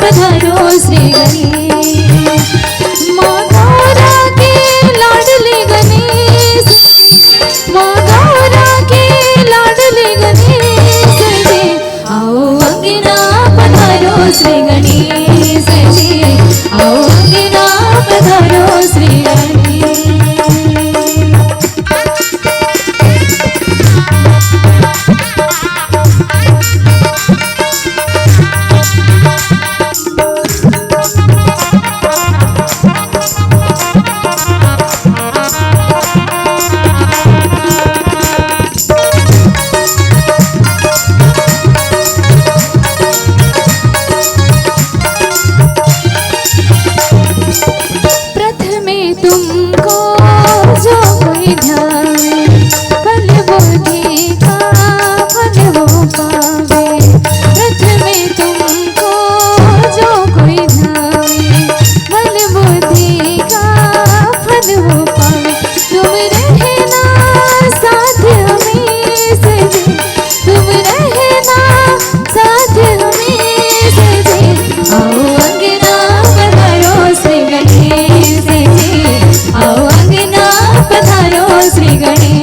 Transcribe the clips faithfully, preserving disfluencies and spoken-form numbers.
पधारो श्री गणेश। माँ गौरा के लाडले गणेश जी, माँ गौरा के लाडले गणेश जी, आओ अंगना पधारो श्री गणेश जी, आओ अंगना पधारो श्री गणेश। प्रथमे तुमको जो कोई ध्यावे, फल वो देगा, फल वो पावे। प्रथमे तुमको जो कोई ध्यावे, फल वो देगा, फल वो पावे। तुम रहना साथ हमें सजे, तुम रहना साथ हमें सजे। आओ अंगना पधारो श्री गणेश जी, आओ अंगना पधारो श्री गणेश।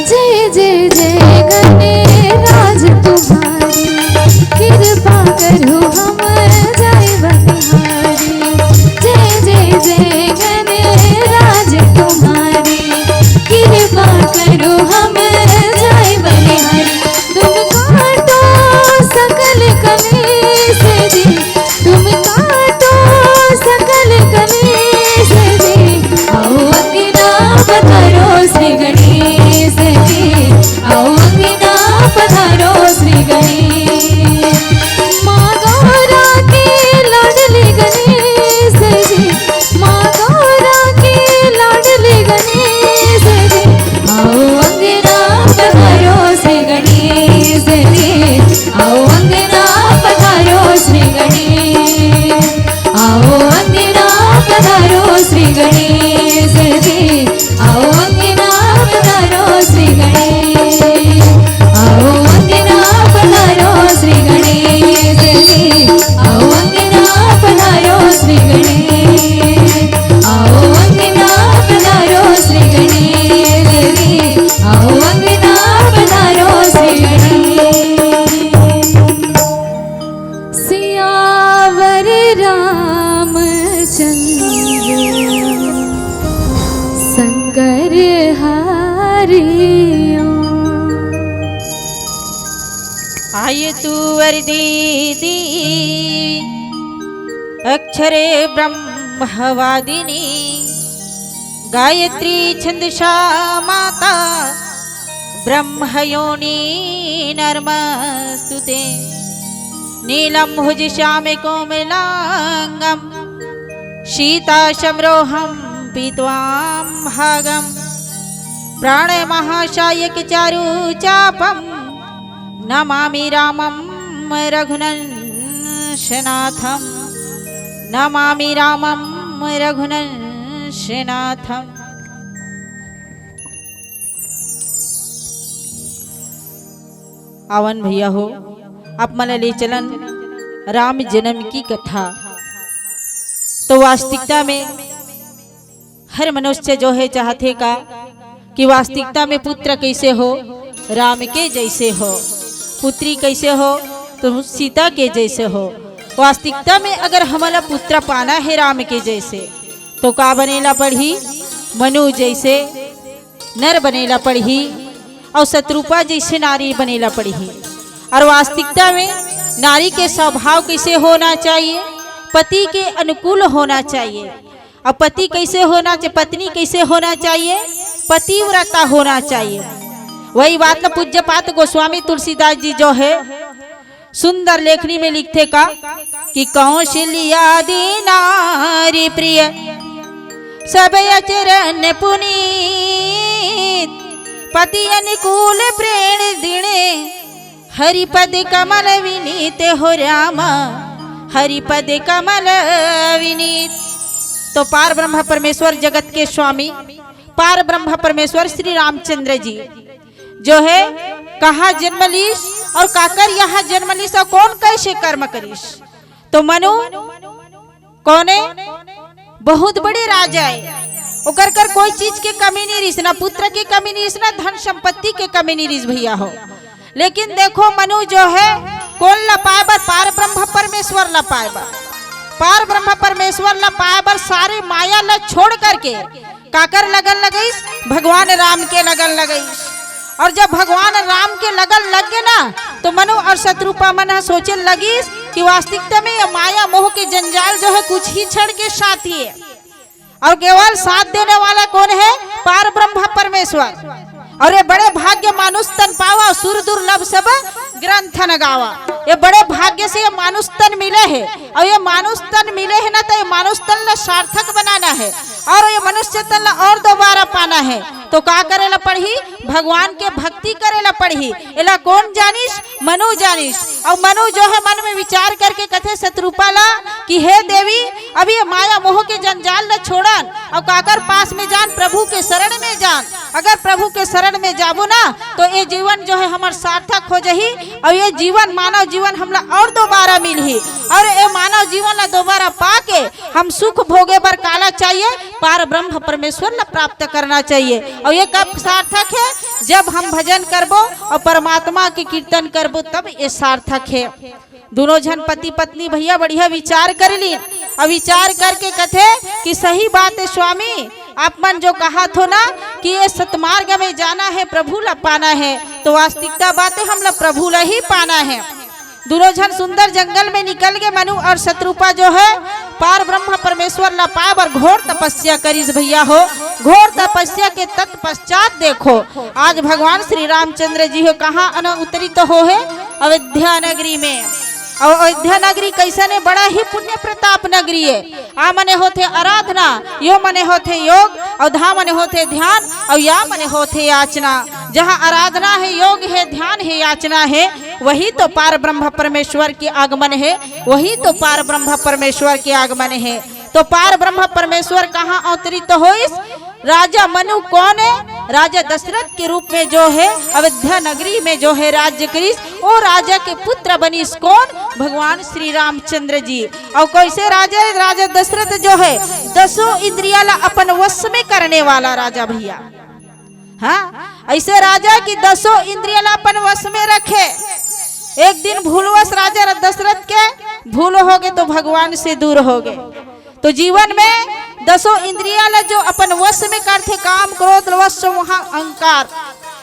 जय जय जय गणराज तुम्हारी, कृपा करो हम जाए बनिहारी। जय जय जय गणराज तुम्हारी, कृपा करो हम जाए बनिहारी। तुम काटो सकल कलेश जी, तुम काटो सकल कलेश जी। आओ अंगना पधारो श्री गणेश जी, आओ अंगना पधारो श्री गणेश। माँ गौरा के लाडले गणेश जी, माँ गौरा के लाडले गणेश जी, आओ अंगना पधारो श्री गणेश जी, आओ अंगना पधारो श्री गणेश, आओ अंगना पधारो श्री गणेश जी, आओ अंगना पधारो श्री गणेश, आओ अंगना पधारो श्री गणेश जी, आओ अंगना पधारो श्री गणेश, आओ अंगना पधारो श्री गणेश जी, आओ अंगना पधारो श्री गणेश। सियावर रामचंद्र शंकर हरिओ। आय तू वर दीदी अक्षरे ब्रह्मवादिनी, गायत्री छंदसा माता ब्रह्मयोनि नमस्तुते। नीलम भुज श्याम कोमलांगम सीता समरोहम पीतवाम भागम। प्राण महाशायक चारु चापम नमामि रामं रघुनंदनाथं, नमामि रामं रघुनंदनाथं। आवन भैया हो, आप मन ले चलन राम जन्म की कथा। तो वास्तविकता में हर मनुष्य जो है चाहथे का कि वास्तविकता में पुत्र कैसे हो, राम के जैसे हो, पुत्री कैसे हो, तो सीता के जैसे हो। वास्तविकता में अगर हमला पुत्र पाना है राम के जैसे, तो का बनेला पड़ही? मनु जैसे नर बनेला पड़ही और शतरूपा जैसे नारी बनेला पड़ही। और वास्तविकता में नारी के स्वभाव कैसे होना चाहिए? पति के अनुकूल होना चाहिए। अब पति कैसे होना चाहिए, पत्नी कैसे होना चाहिए? पतिव्रता होना चाहिए। वही बात ला पूज्यपाद गोस्वामी तुलसीदास जी जो है सुंदर लेखनी में लिखथे का कि कौशल्यादि नारी प्रिय सब अचरन पुनीत, पति अनुकूल प्रेण दिणे हरिपद कमल विनीत। हो राम हरिपद कमल विनीत। तो पार ब्रह्म परमेश्वर जगत के स्वामी पार ब्रह्म परमेश्वर श्री रामचंद्र जी जो है कहाँ जन्म लीस और काकर यहाँ जन्म लीस और कौन कैसे कर्म करीस। तो मनु कोने बहुत बड़े राजा है, ओकर कर कोई चीज के कमी नहीं रिस, ना पुत्र के कमी नहीं रिस, ना धन संपत्ति के कमी नहीं रिस भैया हो। लेकिन देखो मनु जो है कोन ला पाए बर, पार ब्रह्म परमेश्वर ला पाए बर, पार ब्रह्म परमेश्वर ला पाए बर सारे माया ला छोड़ करके काकर लगन लगईस? भगवान राम के लगन लगईस। और जब भगवान राम के लगन लग गे ना, तो मनु और शतरूपा मन ह सोचे लगिस कि वास्तविकता में ये माया मोह के जंजाल जो है कुछ ही क्षण के साथ ही है। और केवल साथ देने वाला कौन है? पार ब्रह्म परमेश्वर। और ये बड़े भाग्य मानुष तन पावा, सुर दुर्लभ सब ग्रंथ न गावा। ये बड़े भाग्य से ये मानुष तन मिले है, और ये मानुष तन मिले है ना, तो ये मानुष तन ला सार्थक बनाना है, और ये मनुष्य तन ला और दोबारा पाना है। तो का करे ला पड़ही? भगवान के भक्ति करे ला पड़ही। एला कौन जानिस? मनु जानिस। और मनु जो है मन में विचार करके कथे शतरूपा ला कि हे देवी, अभी ये माया मोह के जंजाल ला छोड़न और काकर पास में जान, प्रभु के शरण में जान। अगर प्रभु के शरण में जाबो ना, तो ये जीवन जो है हमर सार्थक हो जाही और ये जीवन, मानव जीवन हमला और दोबारा मिलही। और ये मानव जीवन ला दोबारा पाके हम सुख भोगे बर काला चाहिए? पार ब्रह्म परमेश्वर ला प्राप्त करना चाहिए। और ये कब सार्थक है? जब हम भजन करबो और परमात्मा के कीर्तन करबो, तब ये सार्थक है। दोनों झन पति पत्नी भैया बढ़िया विचार कर ली। अब विचार करके कथे कि सही बात है स्वामी, आप मन जो कहा थो ना कि ये सतमार्ग में जाना है, प्रभु ला पाना है, तो वास्तविकता बात है, हमला प्रभु ला ही पाना है। दोनों झन सुंदर जंगल में निकल के मनु और शतरूपा जो है पार ब्रह्म परमेश्वर ला पाए बर घोर तपस्या करिस भैया हो। घोर तपस्या के तत्पश्चात देखो आज भगवान श्री रामचंद्र जी हो कहाँ अन अवतरित हो है? अयोध्या नगरी में। और अयोध्या नगरी कैसन है? बड़ा ही पुण्य प्रताप नगरी है। आ मने होथे आराधना, यो मने होथे योग, और धा मने होथे ध्यान, और या मने होथे याचना। जहाँ आराधना है, योग है, ध्यान है, याचना है, वही तो पार ब्रह्म परमेश्वर के आगमन है, वही तो पार ब्रह्म परमेश्वर के आगमन है। तो पार ब्रह्म परमेश्वर कहाँ अवतरित होइस? राजा मनु कौन है? राजा दशरथ के रूप में जो है अयोध्या नगरी में जो है राज्य करिस, वो राजा के पुत्र बनिस कौन? भगवान श्री रामचंद्र जी। और कैसे राजा है? राजा दशरथ जो है दसों इंद्रिया ला अपन वश में करने वाला राजा भैया। हाँ, ऐसे राजा की दसों इंद्रिया ला अपन वश में रखे। एक दिन भूलवश राजा दशरथ के भूल हो गए तो भगवान से दूर हो गए। तो जीवन में दसों इंद्रिया ला जो अपन वश में करथे, काम, क्रोध, लोभ, मोह, अहंकार,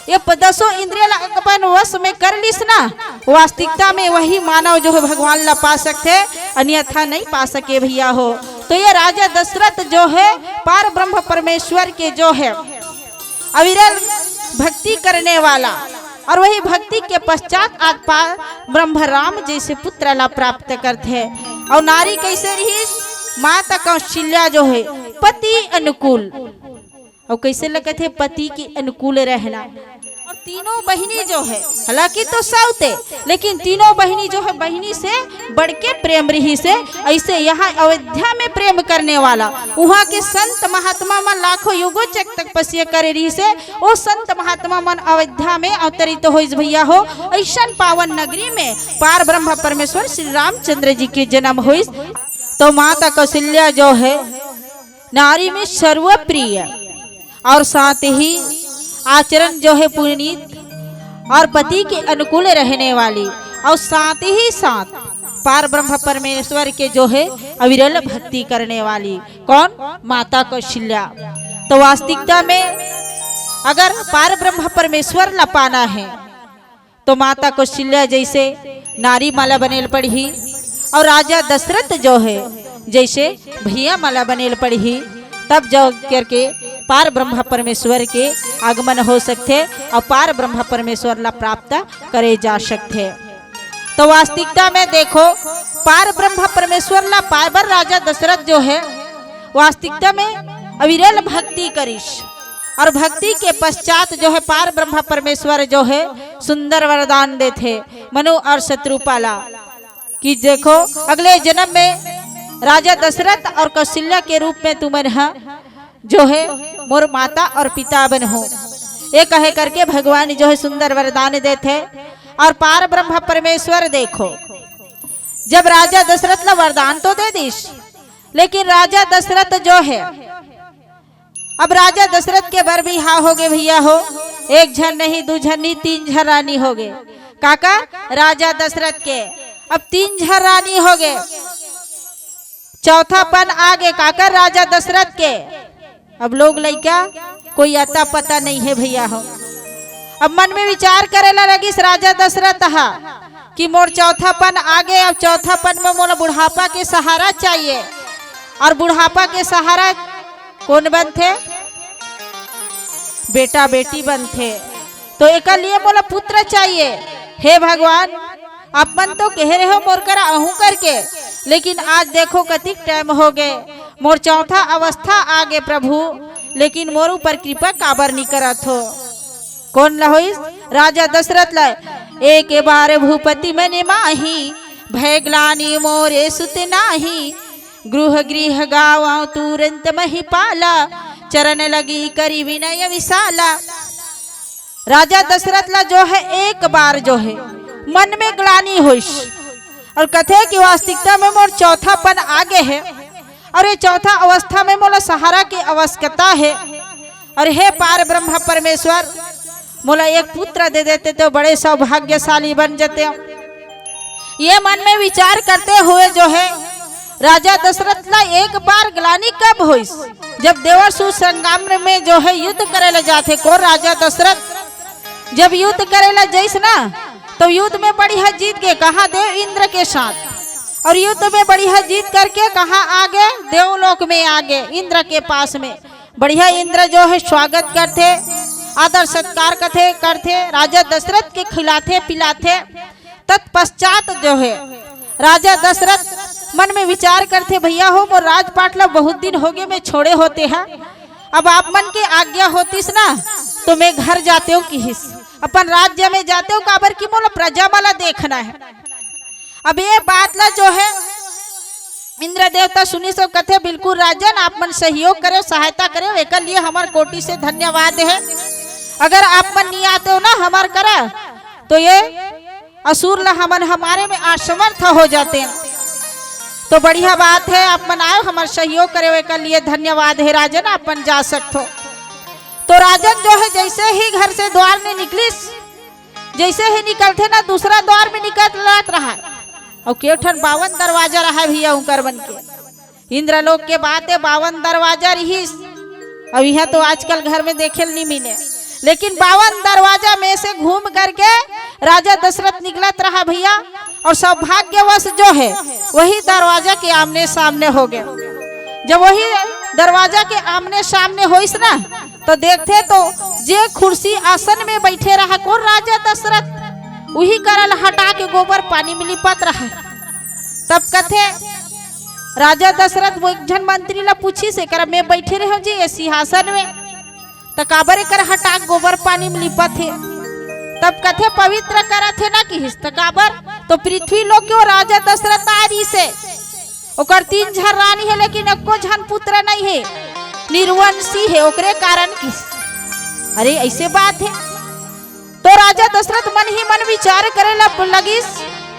ये प-, दसों इंद्रिया ला अपन वश में कर लिस ना, वास्तविकता में वही मानव जो है भगवान ला पा सकथे, अन्यथा नहीं पा सके भैया हो। तो ये राजा दशरथ जो है पार ब्रह्म परमेश्वर के जो है अविरल भक्ति करने वाला, और वही भक्ति के पश्चात आज पार ब्रह्म राम जैसे पुत्र ला प्राप्त करथे। और नारी कैसे रहिस? माता कौशल्या जो है पति अनुकूल। और कैसे लगत है पति के अनुकूल रहना? और तीनों बहिनी जो है, हालांकि तो साउते, लेकिन तीनों बहिनी जो है बहिनी से बढ़ के प्रेम रहिस हे। ऐसे यहाँ अयोध्या में प्रेम करने वाला, वहाँ के संत महात्मा मन लाखों युगों तक तपस्या करे रहिस हे। वो संत महात्मा मन अयोध्या में अवतरित होइस भैया हो। ऐसन पावन नगरी में पार ब्रह्म परमेश्वर श्री रामचंद्र जी के जन्म होइस। तो माता कौशल्या जो है नारी में सर्वप्रिय और साथ ही आचरण जो है पुनीत और पति के अनुकूल रहने वाली और साथ ही साथ पार ब्रह्म परमेश्वर के जो है अविरल भक्ति करने वाली कौन? माता कौशल्या। तो वास्तविकता में अगर पार ब्रह्म परमेश्वर ला पाना है तो माता कौशल्या जैसे नारी मन ला बने ल पड़ही और राजा दशरथ जो है जैसे भैया मन ला बने ल पड़ही, तब जो करके पार ब्रह्मा परमेश्वर के आगमन हो सकथे और पार ब्रह्मा परमेश्वर ला प्राप्त करे जा सकथे। तो वास्तविकता में देखो, पार ब्रह्मा परमेश्वर ला पाए बर राजा दशरथ जो है, वास्तविकता में अविरल भक्ति करिस और भक्ति के पश्चात जो है, पार ब्रह्मा परमेश्वर जो है, सुंदर वरदान देथे मनु और शतरूपा ला कि देखो, अगले जन्म में राजा दशरथ और कौशल्या के रूप में तुमन ह जो है, मोर माता और पिता बनहू। ये कहे करके भगवान जो है, सुंदर वरदान देथे। और पार ब्रह्म परमेश्वर देखो, जब राजा दशरथ ला वरदान तो दे दिस, लेकिन राजा दशरथ जो है, अब राजा दशरथ के बर बिहाव हो गे भैया हो, एक झन नहीं, दू झन नहीं, तीन झन रानी हो गे। काका, राजा दशरथ के अब तीन झन रानी हो गे, चौथा पन आ गे काका राजा दशरथ के। अब लोग लइका कोई अता पता नहीं है भैया हो। अब मन में विचार करे ला लगिस राजा दशरथ हा कि मोर चौथा पन आ गे, अब चौथा पन में मोला बुढ़ापा के सहारा चाहिए। और बुढ़ापा के सहारा कौन बनथे? बेटा बेटी बनथे। तो एकर लिए मोला पुत्र चाहिए। हे भगवान, आप मन तो कहे रहे हो मोर करा आहूं करके, लेकिन आज देखो कतिक टाइम हो गे, मोर चौथा अवस्था आ गे प्रभु, लेकिन मोर ऊपर कृपा काबर नी करत हो? कौन ला होइस? राजा दशरथ ला। एक बार भूपति मन माही, भय ग्लानि मोरे सुत नाही। गृह गृह गावं तुरंत महिपाला, चरण लगी करि विनय विशाला। राजा दशरथ ला जो है एक बार जो है मन में ग्लानि होइस और कथे कि वास्तविकता में मोर चौथा पन आ गे है और ये चौथा अवस्था में मोला सहारा की आवश्यकता है। और हे पार ब्रह्म परमेश्वर, मोला एक पुत्र दे देते तो बड़े सौभाग्यशाली बन जाते। ये मन में विचार करते हुए जो है राजा दशरथ ला एक बार ग्लानि कब होइस? जब देवासुर संग्राम में जो है युद्ध करे ला जाथे को राजा दशरथ, जब युद्ध करे ला जइस ना, तो युद्ध में बढ़िया जीत गे कहा देव इंद्र के साथ, और युद्ध में बढ़िया जीत करके कहा आ गे? देवलोक में आ गे इंद्र के पास में। बढ़िया इंद्र जो है स्वागत करथे, आदर सत्कार कथे करथे, राजा दशरथ के खिलाथे पिलाथे। तत्पश्चात जो है राजा दशरथ मन में विचार करथे, भैया हो, मोर राजपाट ला बहुत दिन हो गे मैं छोड़े होते हैं, अब आप मन के आज्ञा होतिस ना तो मैं घर जाते हूँ किहिस, अपन राज्य में जाते हूँ, काबर कि मोला प्रजा मन ला देखना है। अब ये बात ला जो है इंद्र देवता सुनिस अउ कथे, बिल्कुल राजन, आप मन सहयोग करेव, सहायता करेव, एकर लिए हमर कोटि से धन्यवाद है। अगर आप मन नहीं आते हो ना हमर करा, तो ये असुर ला हमन हमारे में असमर्थ हो जाते। तो बढ़िया बात है, आप मन आए, हमर सहयोग करेव, एकर लिए धन्यवाद है राजन, आप मन जा सकथो। तो राजन जो है जैसे ही घर से द्वार में निकलिस, जैसे ही निकलथे ना, दूसरा द्वार में निकलत रहा। अउ के ठन बावन दरवाजा रहा भैया उनकर मन के। इंद्रलोक के बात है, बावन दरवाजा रहिस। अब यहाँ तो आजकल घर में देखे ल नहीं मिले, लेकिन बावन दरवाजा में से घूम करके राजा दशरथ निकलत रहा भैया। और सौभाग्यवश जो है वही दरवाजा के आमने सामने हो गए। जब वही दरवाजा के आमने सामने होइस ना, तो देखथे तो जे कुर्सी आसन में बैठे रहा कोन राजा दशरथ, उही करा ल हटा के गोबर पानी में लिपत रहा। तब कथे राजा दशरथ वो एक झन मंत्री ला पूछिस, "एकरा में बैठे रहे हो जी ये सिंहासन में, त काबर एकर हटा के गोबर पानी में लिपत हे?" तब कथे पवित्र करत हे ना किहिस, त काबर तो पृथ्वी लोक के वो राजा दशरथ आ रहिस हे। ओकर तीन झन रानी हे, लेकिन एको झन पुत्र नहीं हे, निर्वंशी हे, ओकरे कारण किस। अरे, ऐसे बात हे। तो राजा दशरथ मन ही मन विचार करे ल-, लगिस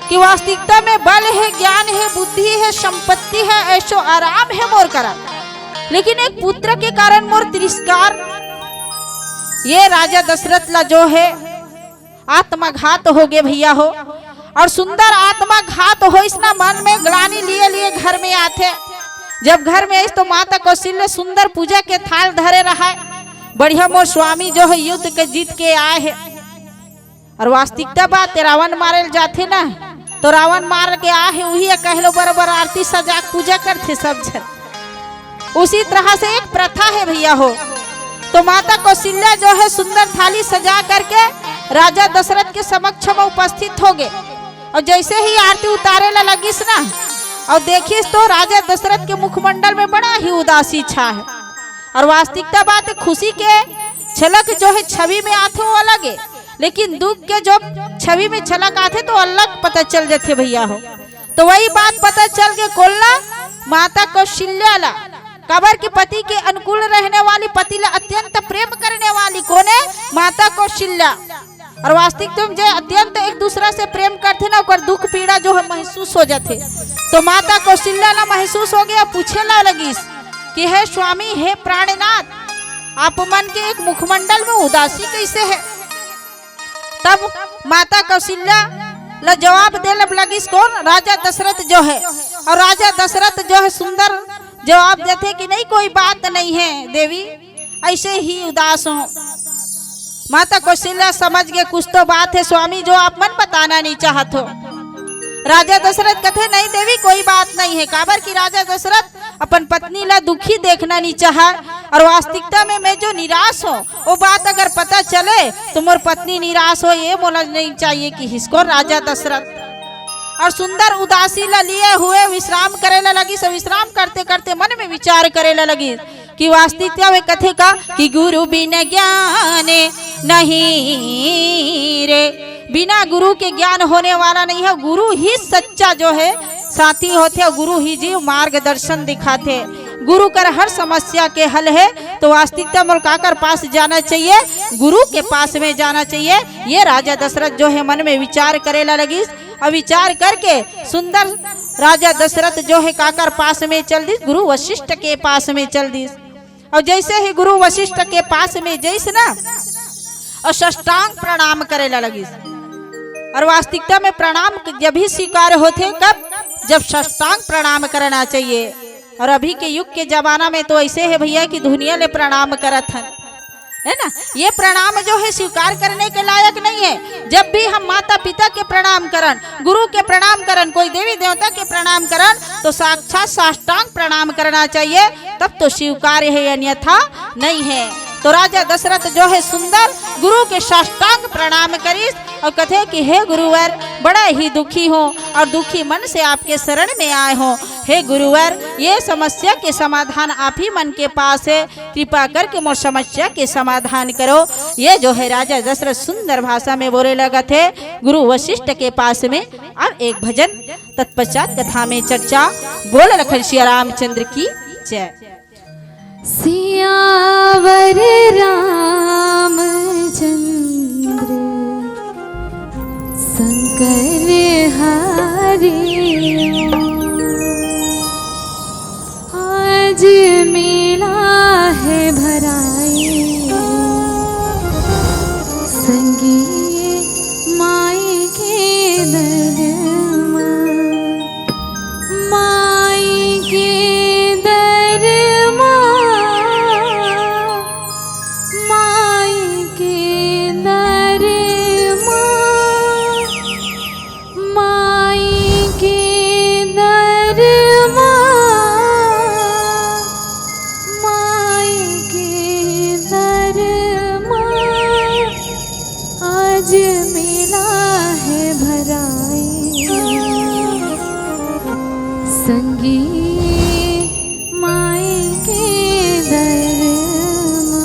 कि वास्तविकता में बल हे, ज्ञान हे, बुद्धि हे, संपत्ति हे, ऐशो आराम हे मोर करा, लेकिन एक पुत्र के कारण मोर तिरस्कार। ये राजा दशरथ ला जो हे आत्मघात हो गे भैया हो। और सुंदर आत्मघात होइस ना, मन में ग्लानि लिए लिए घर में आथे। जब घर में आइस तो माता कौशल्या सुंदर पूजा के थाल धरे रहा, बढ़िया मोर स्वामी जो है युद्ध के जीत के आए हे। और वास्तविकता बात है, रावण मारे ल जाथे ना, तो रावण मार के आ हे, उही कहलो बरोबर आरती सजा के पूजा करथे सब झन। उसी तरह से एक प्रथा है भैया हो, तो माता कौशल्या जो है सुंदर थाली सजा करके राजा दशरथ के समक्ष में उपस्थित हो गए। और जैसे ही आरती उतारे ला लगिस ना, और देखिस तो राजा दशरथ के मुखमंडल में बड़ा ही उदासी छा है। और वास्तविकता बात है, खुशी के झलक जो है छवि में आथे वो अलग है, लेकिन दुख के जो छवि में झलक आथे तो अलग पता चल जाथे भैया हो। तो वही बात पता चल के कोन ला, माता कौशल्या ला, काबर के पति के अनुकूल रहने वाली, पति ला अत्यंत प्रेम करने वाली कोन है? माता कौशल्या। और वास्तविक तुम जे अत्यंत एक दूसरा से प्रेम करथे ना, ओकर दुख पीड़ा जो है महसूस हो जाथे। तो माता कौशल्या ला महसूस हो गया, पूछे ला लगिस कि हे स्वामी, हे प्राणनाथ, आप मन के एक मुखमंडल में उदासी कैसे है? तब माता कौशल्या ला जवाब दे लब लगिस कोन? राजा दशरथ जो है। और राजा दशरथ जो है सुंदर जवाब देथे कि नहीं, कोई बात नहीं है देवी, ऐसे ही उदास हो। माता कौशल्या समझ गए कुछ तो बात है स्वामी, जो आप मन बताना नहीं चाहत हो। राजा दशरथ कथे नहीं देवी, कोई बात नहीं है, काबर कि राजा दशरथ अपन पत्नी ला दुखी देखना नहीं चाहा। और वास्तविकता में मैं जो निराश हूँ, वो बात अगर पता चले तो मोर पत्नी निराश हो, ये बोलना नहीं चाहिए कि हिसको राजा दशरथ। और सुंदर उदासी ला लिए हुए विश्राम करे ला लगिस। विश्राम करते करते मन में विचार करे ला लगिस कि वास्तविकता में कथे का कि गुरु बिन ज्ञान नहीं रे, बिना गुरु के ज्ञान होने वाला नहीं है। गुरु ही सच्चा जो है साथी होथे, गुरु ही जी मार्गदर्शन दिखाथे। गुरु कर हर समस्या के हल है। तो वास्तविकता मोला काकर पास जाना चाहिए? गुरु के पास में जाना चाहिए। ये राजा दशरथ जो है मन में विचार करे ला लगिस, और विचार करके सुंदर राजा दशरथ जो है काकर पास में चल दिस? गुरु वशिष्ठ के पास में चल दिस। और जैसे ही गुरु वशिष्ठ के पास में जइस ना, और साष्टांग प्रणाम करे ला लगिस। और वास्तविकता में प्रणाम जब ही स्वीकार होथे, कब? जब साष्टांग प्रणाम करना चाहिए। और अभी के युग के जमाना में तो ऐसे है भैया कि दुनिया ले प्रणाम करत हन, है ना? ये प्रणाम जो है स्वीकार करने के लायक नहीं है। जब भी हम माता पिता के प्रणाम करन, गुरु के प्रणाम करन, कोई देवी देवता के प्रणाम करन, तो साक्षात साष्टांग प्रणाम करना चाहिए, तब तो स्वीकार्य है, अन्यथा नहीं है। तो राजा दशरथ जो है सुंदर गुरु के साष्टांग प्रणाम करिस और कथे कि हे गुरुवर, बड़ा ही दुखी हूँ और दुखी मन से आपके शरण में आए हूँ। हे गुरुवर, ये समस्या के समाधान आप ही मन के पास है, कृपा करके मोर समस्या के समाधान करो। ये जो है राजा दशरथ सुंदर भाषा में बोले लगथे गुरु वशिष्ठ के पास में। अब एक भजन, तत्पश्चात कथा में चर्चा। बोल लखन सिया रामचंद्र की जय। सियावर रामचंद्र शंकर हरि। आज मेला है भराए संगी माई के दर मा, माई के दर मा, माई के दर मा, माई के दर मा, माई के दर मा। आज मेला है भराए संगी माई के दर मा।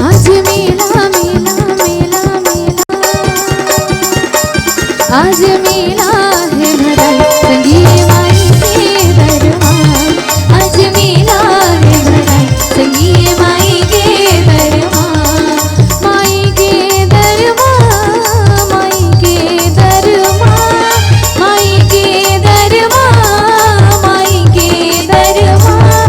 आज मेला, मेला, मेला, मेला। आज मेला है भरा संगी माई के दरबार। आज मेला है भरा संगी माई के दरबार। माई के दरबार, माई के दरबार, माई के दरबार, माई के दरबार।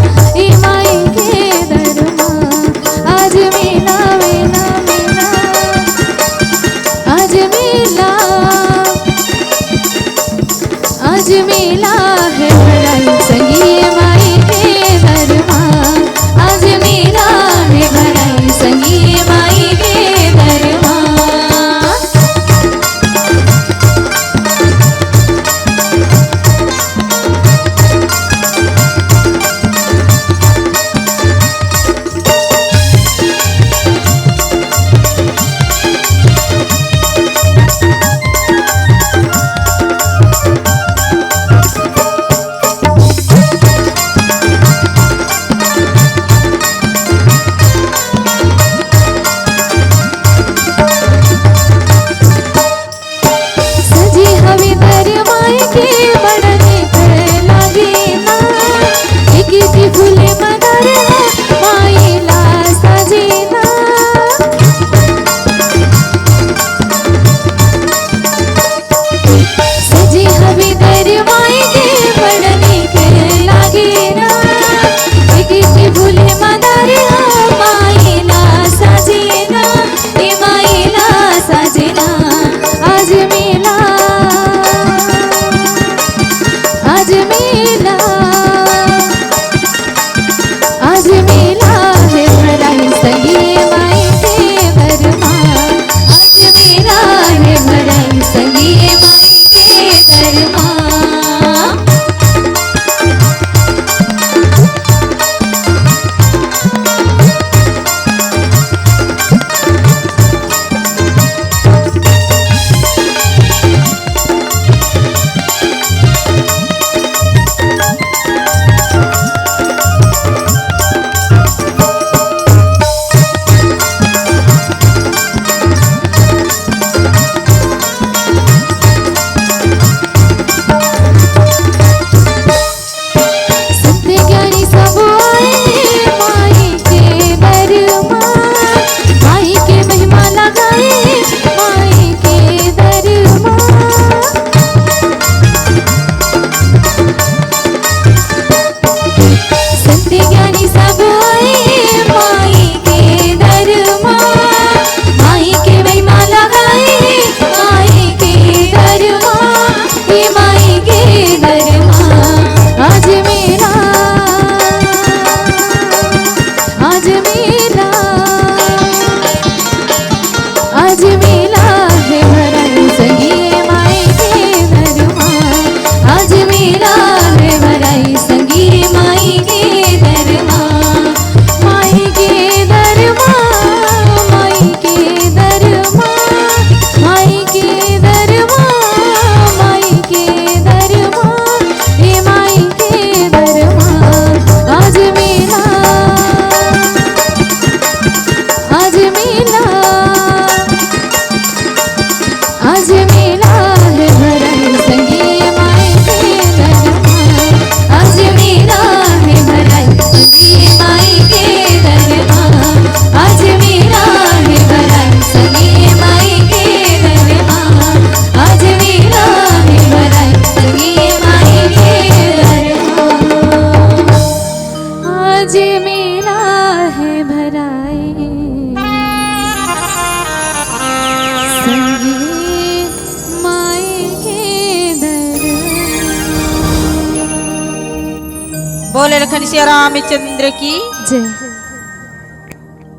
बोले लखन सिया रामचंद्र की। जय।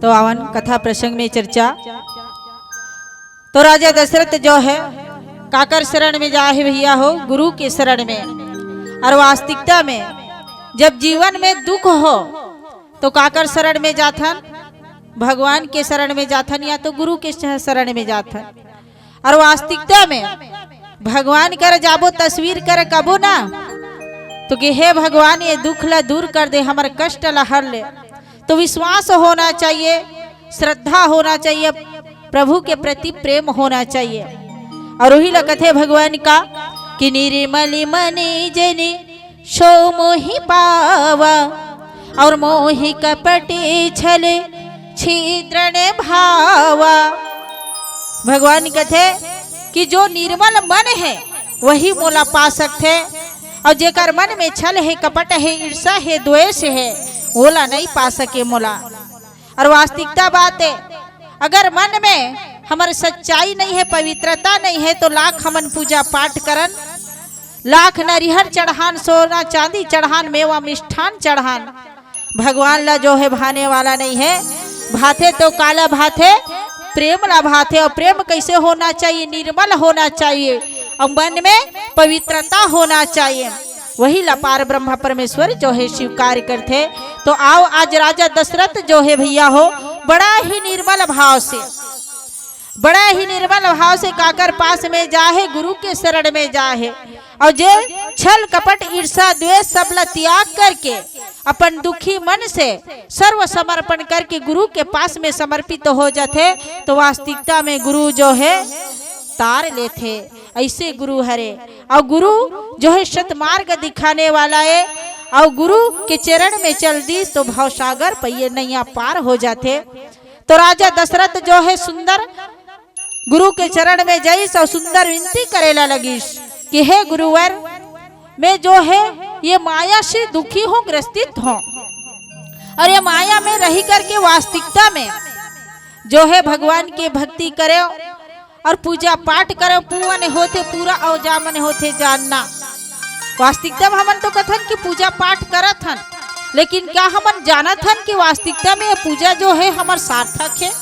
तो आवन कथा प्रसंग में चर्चा। तो राजा दशरथ जो है काकर शरण में जा है भैया हो, गुरु के शरण में। और वास्तविकता में जब जीवन में दुख हो तो काकर शरण में जाथन, भगवान के शरण में जाथन या तो गुरु के शरण में जाथन। और वास्तविकता में भगवान कर जाबो, तस्वीर कर कबो ना, तो कि हे भगवान, ये दुख ला दूर कर दे, हमर कष्ट ला हर ले। तो विश्वास होना चाहिए, श्रद्धा होना चाहिए, प्रभु के प्रति प्रेम होना चाहिए। और वही ला कथे भगवान का कि निर्मल मन जनी सो मोहि पावा, और मोहि कपटी छल छिद्रन भावा। भगवान कथे कि जो निर्मल मन है वही मोला पा सकथे, और जेकर मन में छल है, कपट है, ईर्षा है, द्वेष है, ओला नहीं पा सके मोला। और वास्तविकता बात है, अगर मन में हमर सच्चाई नहीं है, पवित्रता नहीं है, तो लाख हमन पूजा पाठ करन, लाख नरिहर चढ़ान, सोना चांदी चढ़ान, मेवा मिष्ठान चढ़ान, भगवान ला जो है भाने वाला नहीं है। भाथे तो काला भाथे, प्रेम ला भाथे। और प्रेम कैसे होना चाहिए? निर्मल होना चाहिए और मन में पवित्रता होना चाहिए। वही ला पार ब्रह्म परमेश्वर जो है स्वीकार करथे। तो आओ, आज राजा दशरथ जो है भैया हो, बड़ा ही निर्मल भाव से, बड़ा ही निर्मल भाव से काकर पास में जा है, गुरु के शरण में जा है। और जे छल कपट ईर्षा द्वेष सब ला त्याग करके अपन दुखी मन से सर्व समर्पण करके गुरु के पास में समर्पित हो जाथे, तो वास्तविकता में गुरु जो है तार लेथे। ऐसे गुरु हरे। और गुरु जो है सतमार्ग दिखाने वाला है, और गुरु के चरण में चल दीस तो भवसागर पइये नैया पार हो जाथे। तो राजा दशरथ जो है सुंदर गुरु के चरण में जइस और सुंदर विनती करेला लगिस कि हे गुरुवर, मैं जो है ये माया से दुखी हूँ, ग्रसित हूँ, और ये माया में रही करके वास्तविकता में जो है भगवान के भक्ति करे और पूजा पाठ करे, पुआ ने होथे पूरा और जामा ने होथे जानना। वास्तविकता में हमन तो कथन कि पूजा पाठ करत हन, लेकिन क्या हमन जानत हन कि वास्तविकता में ये पूजा जो है हमर सार्थक है?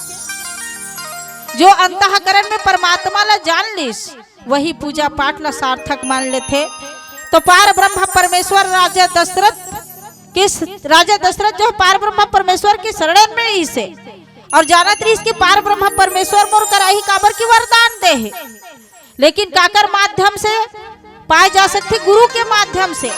जो अंतःकरण में परमात्मा ला जान लिस, वही पूजा पाठ ला सार्थक मान लेथे। तो पार ब्रह्म परमेश्वर राजा दशरथ के स-, राजा दशरथ जो पार ब्रह्म परमेश्वर के शरण में रहिस हे और जानत रहिस कि पार ब्रह्म परमेश्वर मोर करा ही, काबर की वरदान दे हे। लेकिन काकर माध्यम से पाए जा सकथे? गुरु के माध्यम से।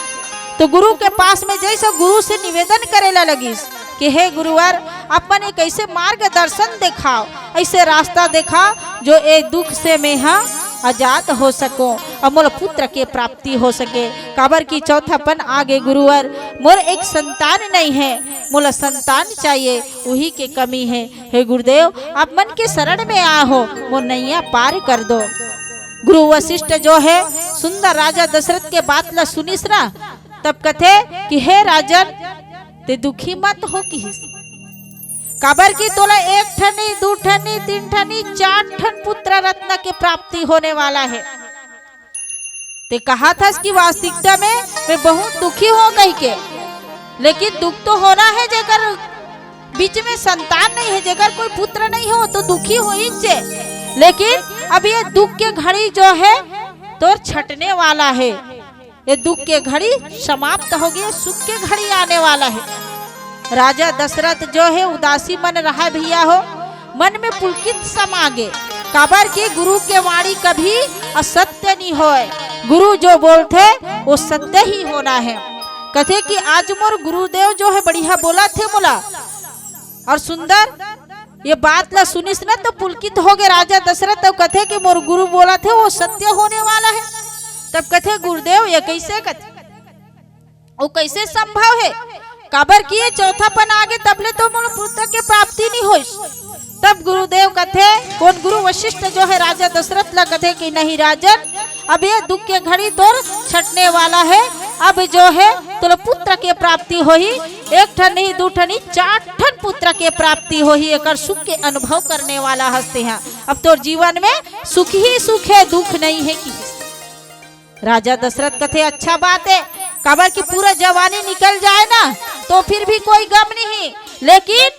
तो गुरु के पास में जइस गुरु से निवेदन करेला लगिस कि हे गुरुवर, आप मन एक ऐसे मार्गदर्शन देखाव, ऐसे रास्ता देखा जो ए दुख से मैं हा आजाद हो सकूं और मोला पुत्र के प्राप्ति हो सके। काबर की चौथापन आगे गुरुवर, मोर एक संतान नहीं है, मोला संतान चाहिए, उही के कमी है। हे गुरुदेव, आप मन के शरण में आ हो, मोर नैया पार कर दो। गुरु वशिष्ठ जो है सुंदर राजा दशरथ के बात ला सुनिस ना, तब कथे कि हे राजन, ते दुखी मत हो किहिस। काबर कि तोला एक ठनी, दू ठनी, तीन ठनी, चार ठन पुत्र रत्न के प्राप्ति होने वाला है। ते कहा थस कि वास्तविकता में मैं बहुत दुखी हूँ कह के, लेकिन दुख तो होना है, जेकर बीच में संतान नहीं है, जेकर कोई पुत्र नहीं हो, तो दुखी हो ही चे। लेकिन अब ये दुख के घड़ी जो है तोर छटने वाला है, ये दुख के घड़ी समाप्त हो गए, सुख के घड़ी आने वाला है। राजा दशरथ जो है उदासी मन रहा भैया हो, मन में पुलकित समा गे, काबर के गुरु के वाणी कभी असत्य नहीं होय। गुरु जो बोलथे वो सत्य ही होना है। कथे कि आज मोर गुरुदेव जो है बढ़िया बोलथे मोला और सुंदर ये बात ला सुनिस न तो पुलकित हो गए राजा दशरथ। तब कथे कि मोर गुरु बोलथे वो सत्य होने वाला है। तब कथे गुरुदेव ये कैसे कथे, वो कैसे संभव है? काबर कि ये चौथापन आगे तबले तो मोला पुत्र के प्राप्ति नहीं होइस। तब गुरुदेव कथे, कौन गुरु वशिष्ठ जो है राजा दशरथ ला कथे कि नहीं राजन, अब ये दुख के घड़ी तोर छटने वाला है। अब जो है तोला पुत्र के प्राप्ति होही, एक ठन नहीं, दू ठन नहीं, चार ठन पुत्र के प्राप्ति होही, एकर सुख के अनुभव करने वाला हस तेहा। अब तोर जीवन में सुख ही सुख है, दुख नहीं है कि। राजा दशरथ कथे अच्छा बात है, काबर कि पूरा जवानी निकल जाए ना, तो फिर भी कोई गम नहीं, लेकिन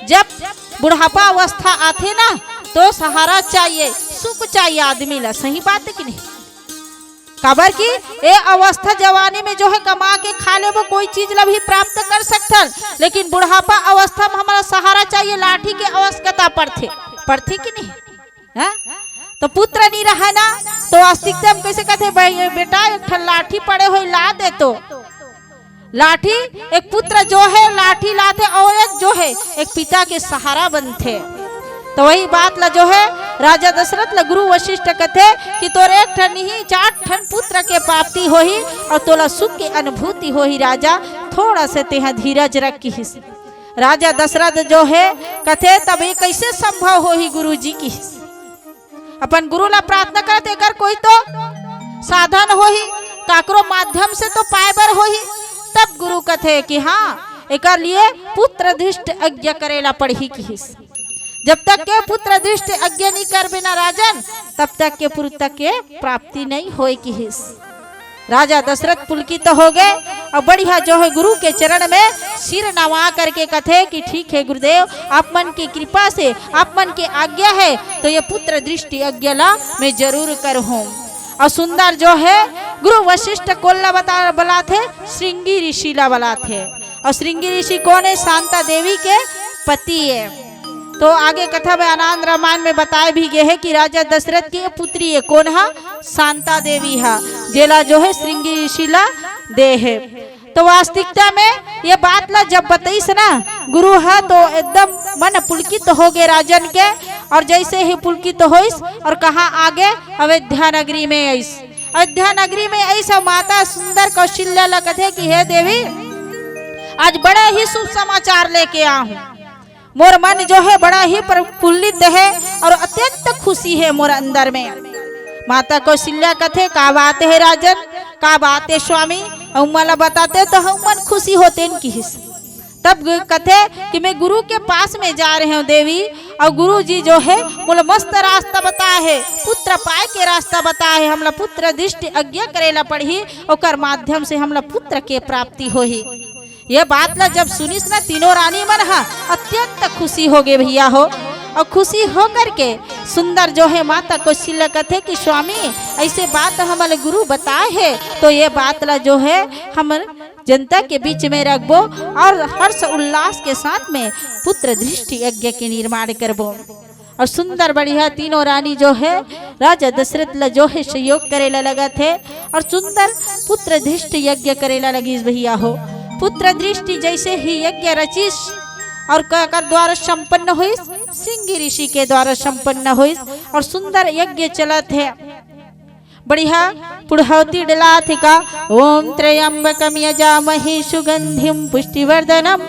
जब बुढ़ापा अवस्था आथे ना, तो सहारा चाहिए, सुख चाहिए आदमी ला। सही बात है कि नहीं? काबर कि ए अवस्था जवानी में जो है कमा के खा लेबो, कोई चीज ला भी प्राप्त कर सकथन, लेकिन बुढ़ापा अवस्था में हमला सहारा चाहिए, लाठी के आवश्यकता पड़थे, पड़थे कि नहीं? हाँ? तो पुत्र नहीं रहा ना, तो आस्तिकता में कैसे कहते, "भाई, ये बेटा, एक ठन लाठी पड़े हो, ला दे तो।" लाठी, एक पुत्र जो है लाठी लाथे, और एक जो है एक पिता के सहारा बनथे। तो वही बात ला जो है राजा दशरथ ला गुरु वशिष्ठ कथे कि तोर एक ठन नहीं, चार ठन पुत्र के प्राप्ति होही और तोला सुख के अनुभूति होही राजा, थोड़ा से तेहा धीरज रख किहिस। राजा दशरथ जो है कथे, "तब ये कैसे संभव होही गुरुजी?" किहिस। अपन गुरु ला प्रार्थना करत, एकर कोई तो साधन होही, काकरो माध्यम से तो पाए बर होही। तब गुरु कथे कि हाँ, एकर लिए पुत्र दृष्ट यज्ञ करे ला पड़ही किहिस। जब तक के पुत्र दृष्ट यज्ञ नहीं करबे ना राजन, तब तक के पुत्र के प्राप्ति नहीं होए किहिस। राजा दशरथ पुलकित हो गए और बढ़िया जो है गुरु के चरण में सिर नवा करके कथे कि "ठीक है गुरुदेव, आप मन की कृपा से, आप मन की आज्ञा है, तो ये पुत्र दृष्टि यज्ञ ला मैं जरूर करहूँ।" और सुंदर जो है गुरु वशिष्ठ कोन ला बता, बलाथे, श्रृंगी ऋषि ला बलाथे। और श्रृंगी ऋषि कोन है? शांता देवी के पति है। तो आगे कथा में आनंद रामायण में बताए भी गए है कि राजा दशरथ की पुत्री है, कोन हा? शांता देवी हा, जेला जो है श्रृंगी ऋषि ला दे है। तो वास्तविकता में ये बात ला जब बताइस ना गुरु हा, तो एकदम मन पुलकित हो गए राजन के। और जैसे ही पुलकित होइस और कहाँ आ गए? अयोध्या नगरी में आइस। अयोध्या नगरी में आइस और माता सुंदर कौशल्या ला कथे कि "हे देवी, आज बड़ा ही शुभ समाचार लेके आ हूँ।" मोर मन जो है बड़ा ही प्रफुल्लित है और अत्यंत खुशी है मोर अंदर में। माता कौशल्या कथे, "का बात है राजन, का बात है स्वामी, अउ मोला बताते तो हम मन खुशी होतेन" किहिस। तब कथे कि "मैं गुरु के पास में जा रहे हूँ देवी, और गुरु जी जो है मोला मस्त रास्ता बताए है, पुत्र पाए के रास्ता बताए है, हमला पुत्र दृष्टि यज्ञ करे ला पड़ही, ओकर माध्यम से हमला पुत्र के प्राप्ति होही।" ये बात ला जब सुनिस ना तीनों रानी मन हा अत्यंत खुशी हो गए भैया हो। और खुशी होकर के सुंदर जो है माता कौशल्या कथे कि "स्वामी, ऐसे बात हमर गुरु बताए है, तो ये बात ला जो है हम जनता के बीच में रखबो और हर्ष उल्लास के साथ में पुत्र दृष्टि यज्ञ के निर्माण करबो।" और सुंदर बढ़िया तीनों रानी जो है राजा दशरथ ला जो है सहयोग करे ला लगत है और सुंदर पुत्र दृष्टि यज्ञ करे ला लगिस भैया हो। पुत्र दृष्टि जैसे ही यज्ञ रचिस और काकर द्वारा संपन्न होइस? श्रृंगी ऋषि के द्वारा संपन्न होइस। और सुंदर यज्ञ चलत है, बढ़िया पुड़हौती डलात हे का। ओम त्र्यंबकम यजामहे सुगंधिम पुष्टिवर्धनम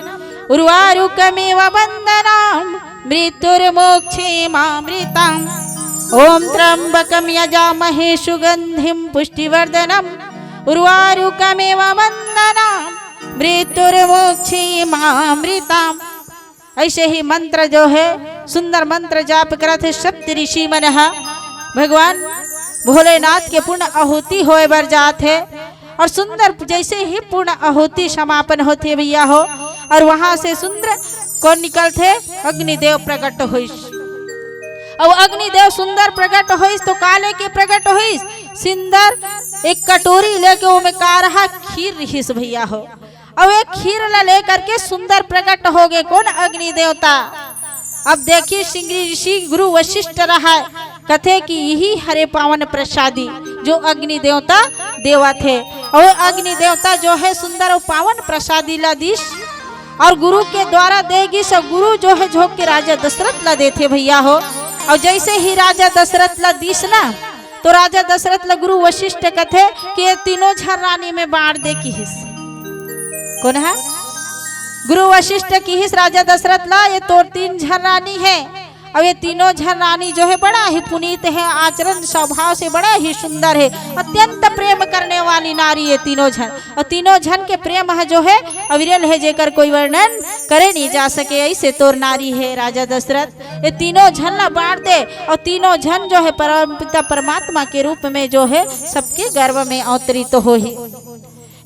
उर्वारुकमेव बंधनाम मृत्युर्मोक्षेमामृतम। ओम त्र्यंबकम यजामहे सुगंधिम पुष्टिवर्धनम उर्वारुकमेव बंधनाम मृत्युर्मोक्षेमामृतम। ऐसे ही मंत्र जो है, सुंदर मंत्र जाप करत हे सप्त ऋषि मन ह भगवान भोलेनाथ के पूर्ण आहुति होए बर जात हे। और सुंदर जैसे ही पूर्ण आहुति समापन होथे भैया हो, और वहां से सुंदर कौन निकलथे? अग्निदेव प्रकट होइस। अब अग्निदेव सुंदर प्रकट होइस तो का लेके प्रकट होइस? सुंदर एक कटोरी लेके ओमे का रहा? खीर रिहिस भैया हो। अउ एक खीर ला लेकर के सुंदर प्रकट हो गए। कौन? अग्नि देवता। अब देखिए, श्रृंगी ऋषि गुरु वशिष्ठ रहा है, कथे कि यही हरे पावन प्रसादी जो अग्नि देवता देवत हे। और अग्नि देवता जो है सुंदर और पावन प्रसादी ला दिस और गुरु के द्वारा दे गिस। और गुरु जो है झोंक के राजा दशरथ ला देथे भैया हो। और जैसे ही राजा दशरथ ला दिस ना, तो राजा दशरथ ल गुरु वशिष्ठ कथे कि ये तीनों झन रानी में बांट दे किहिस। कौन है? गुरु वशिष्ठ किहिस राजा दशरथ ला, ये तोर तीन झन रानी है। अब ये तीनों झन रानी जो है बड़ा ही पुनीत है, आचरण स्वभाव से बड़ा ही सुंदर है, अत्यंत प्रेम करने वाली नारी ये तीनों झन। और तीनों झन के प्रेम है जो है अविरल है, जेकर कोई वर्णन करे नहीं जा सके। ऐसे तोर नारी है राजा दशरथ। ये तीनों झन ला बांट दे और तीनों झन जो है परमपिता परमात्मा के रूप में जो है सबके गर्भ में अवतरित होही।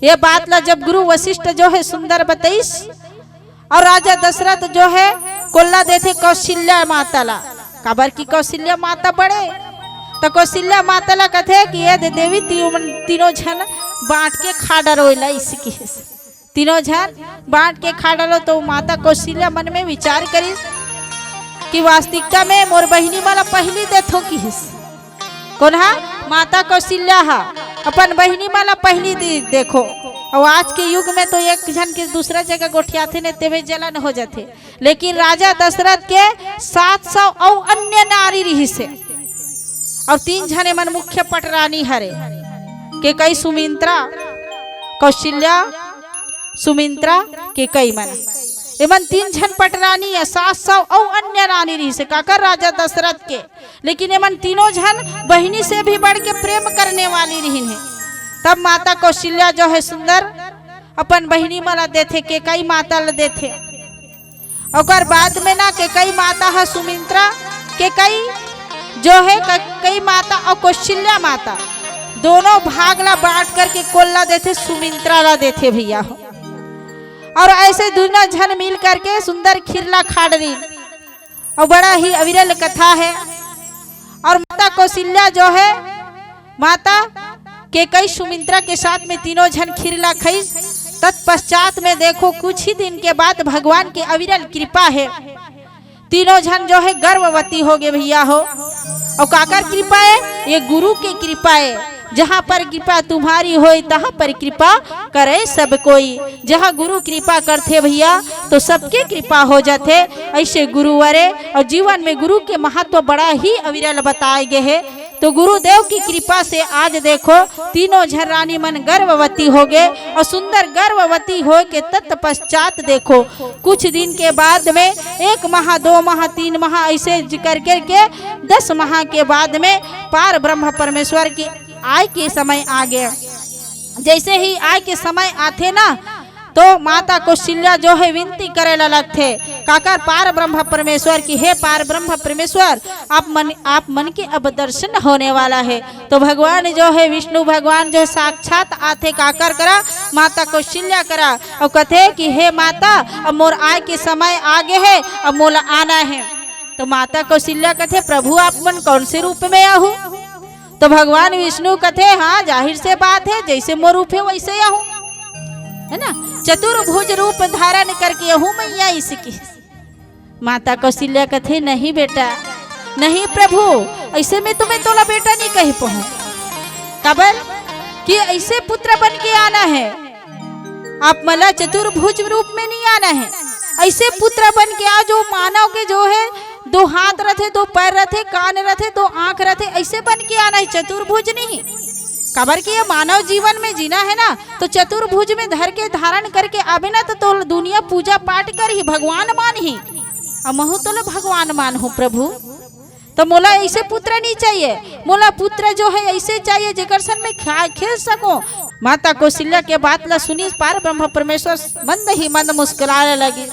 ये बात ला जब गुरु वशिष्ठ जो है सुंदर बतईस, और राजा दशरथ जो है कोल्ला देथे कौशल्या माता ला, काबर की कौशल्या माता बड़े, तो कौशल्या माता ला कथे कि ये दे देवी, तीनों, तीनों झन बांट के खा डरो एला, इस किहिस। तीनों झन बांट के खा डालो। तो माता कौशल्या मन में विचार करिस कि वास्तविकता में मोर बहिनी मन ला पहिली देथो किहिस। कोन हा? माता कौशल्या हा अपन बहिनी मन ला पहिली दे-, देखो। अउ आज के युग में तो एक झन के दूसरा जगह गोठियाथे ने तेवे जलन हो जाथे, लेकिन राजा दशरथ के सात सौ अउ अन्य नारी रिहिस हे, अउ तीन झन एमन मुख्य पटरानी हरे, केकई, सुमिंत्रा, कौशल्या, सुमिंत्रा, केकई मन। एमन तीन झन पटरानी हे, सात सौ अउ अन्य रानी रिहिस हे, काकर, राजा दशरथ के। लेकिन एमन तीनों झन बहिनी से भी बढ़ के प्रेम करने वाली रिहिन हे। तब माता कौशल्या जो है सुंदर अपन बहिनी मन ला देथे, केकई माता ला देथे। ओकर बाद में ना केकई माता ह सुमिंत्रा, केकई जो है केकई माता अउ कौशल्या माता दोनों भाग ला बांट करके कोन ला देथे, सुमिंत्रा ला देथे भैया हो। और ऐसे दोनों झन मिल करके सुंदर खीर ला खा डरिन। और बड़ा ही अविरल कथा है। और माता कौशल्या जो है, माता केकई सुमिंत्रा के साथ में तीनों झन खीर ला खईस। तत्पश्चात में देखो, कुछ ही दिन के बाद भगवान के अविरल कृपा है, तीनों झन जो है गर्भवती हो गए भैया हो। और काकर कृपा है? ये गुरु के कृपा है। जहाँ पर कृपा तुम्हारी होय, तहाँ पर कृपा करे सब कोई। जहाँ गुरु कृपा करथे भैया, तो सबके कृपा हो जाथे। ऐसे गुरुवरे और जीवन में गुरु के महत्व बड़ा ही अविरल बताए गए है। तो गुरुदेव की कृपा से आज देखो, तीनों झन रानी मन गर्भवती हो गए और सुंदर गर्भवती हो के तत्पश्चात देखो, कुछ दिन के बाद में एक माह, दो माह, तीन माह, ऐसे ज-, कर कर के दस माह के बाद में पार ब्रह्म परमेश्वर की आय के समय आ गए। जैसे ही आय के समय आथे ना, तो माता कौशल्या जो है विनती करे ला लगथे। काकर? पार ब्रह्म परमेश्वर की, "हे पार ब्रह्म परमेश्वर, आप मन, आप मन के अब दर्शन होने वाला है।" तो भगवान जो है, विष्णु भगवान जो है साक्षात आथे काकर करा? माता कौशल्या करा। और कथे कि, "हे माता, अब मोर आय के समय आ गए है, अब मोला आना है।" तो माता कौशल्या कथे, "प्रभु, आप मन कौन से रूप में आहू?" तो भगवान विष्णु कथे, "हाँ, जाहिर से बात है, जैसे मोर रूप है वैसे आहू, है ना, चतुर्भुज रूप धारण करके आहू मैया इसकी।" माता कौशल्या कथे, "नहीं बेटा, नहीं प्रभु, ऐसे में तुम्हें तोला बेटा नहीं कह पाहूं। काबर कि ऐसे पुत्र बन के आना है, आप मला चतुर्भुज रूप में नहीं आना है। ऐसे पुत्र बन के आ, जो मानव के जो है दो हाथ रथे, दो पैर रथे, कान रथे, दो आंख रथे, ऐसे बन के आना है, चतुर्भुज नहीं।" काबर कि ये मानव जीवन में जीना है ना, तो चतुर्भुज में धर के धारण करके आबे ना, तो, तो दुनिया पूजा पाठ करही, भगवान मानही। अउ महू तोला भगवान मानहूं प्रभु। तो मोला ऐसे पुत्र नहीं चाहिए, मोला पुत्र जो है ऐसे चाहिए जेकर संग मैं खा-, खेल सकूं। माता कौशल्या के बात ला सुनी पार ब्रह्म परमेश्वर मंद ही मंद मुस्कुराए लगी।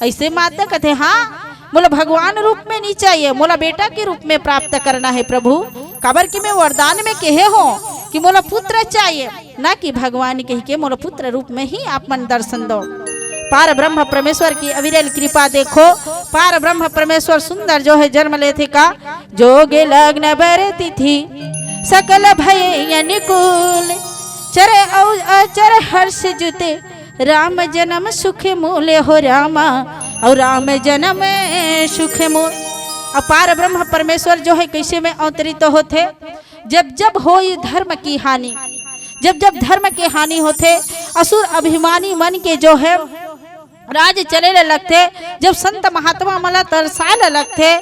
ऐसे माता कथे, "हाँ, मोला भगवान रूप में नहीं चाहिए, मोला बेटा के रूप में प्राप्त करना है प्रभु, काबर कि मैं वरदान में कहे हो कि मोला पुत्र चाहिए, ना कि भगवान कह के मोला पुत्र रूप में ही आप मन दर्शन दो।" पार ब्रह्म परमेश्वर की अविरल कृपा देखो, पार ब्रह्म परमेश्वर सुंदर जो है जन्म लेथे का, "जोग लग्न बर तिथि सकल भय अनुकूल, चर अउ अचर हर्ष जुते, राम जन्म सुख मूल हो रामा, अउ राम जन्म सुख मूल।" अपार ब्रह्म परमेश्वर जो है कैसे में अवतरित होथे, जब जब होई धर्म की हानि, जब जब धर्म की हानि होथे, असुर अभिमानी मन के जो है राज चले ल लगथे, जब संत महात्मा मन ल तरसाए ल लगथे,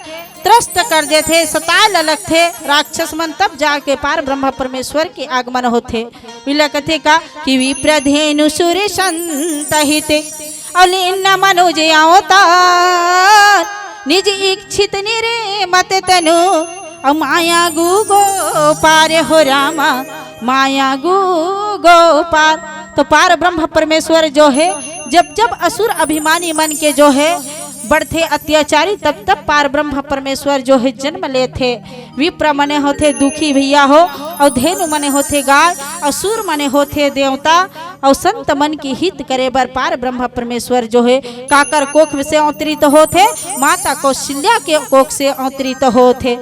त्रस्त कर देथे, सताए ल लगथे राक्षस मन, तब जाके पार ब्रह्म परमेश्वर के आगमन होथे। विला कथे का कि विप्रधेनु सुर संत हित, अलिन्न मनुज अवतार, निज इच्छित निरे मत तनु, अउ माया गु गो पार हो रामा, माया गु गो पार। तो पार ब्रह्म परमेश्वर जो है, जब जब असुर अभिमानी मन के जो है बढ़थे अत्याचारी, तब तब पार ब्रह्म परमेश्वर जो है जन्म लेथे। विप्र मने होथे दुखी भैया हो, अउ धेनु मने होथे गाय, असुर मने होथे देवता, अउ संत मन के हित करे बर पार ब्रह्म परमेश्वर जो हे काकर कोख से अवतरित होत हे? माता कौशल्या के कोख से अवतरित होत हे।